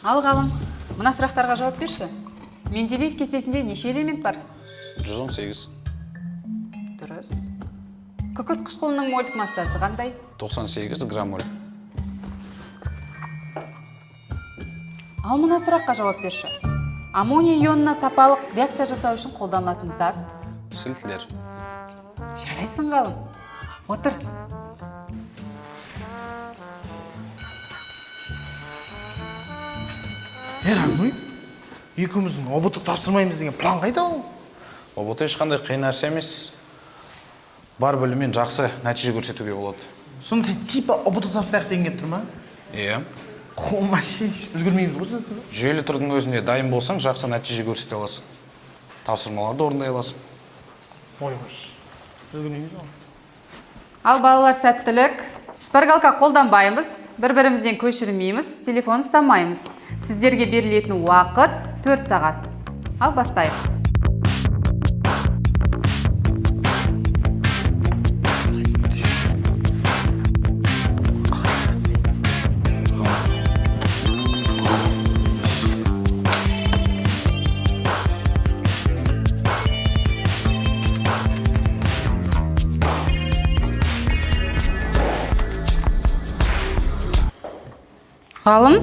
Ал, Ғалым, мына сұрақтарға жауап берші. Менделеев кестесінде неше элемент бар? 118. Дұрыс. Күкірт қышқылының мольдік массасы қандай? 98 грамм моль. Ал мына сұраққа жауап берші. Аммоний ионына сапалық реакция жасау үшін қолданылатын зат? Сілтілер. Жарайсың, Ғалым. Отыр. Е, родной, екеуміздің ҰБТ тапсырмаймыз деген план қайда ол? ҰБТ ешқандай қиын нәрсе емес. Бар біліммен жақсы нәтиже көрсетуге болады. Сонда сен типа ҰБТ тапсырайық деген келіп тұр ма? Иә. Қолыма шеш, үлгермейміз ғой шынысы. Жүйелі түрдің өзінде дайын болсаң, жақсы нәтиже көрсете аласың. Тапсырмаларды орындай аласың. Ой, ой, үлгермейміз ғой. Ал, балалар, сәттілік. Шпаргалка қолданбаймыз, бір-бірімізден көшірмейміз, телефон ұстамаймыз. Сіздерге берілетін уақыт 4 сағат. Ал, бастайық. Ғалым?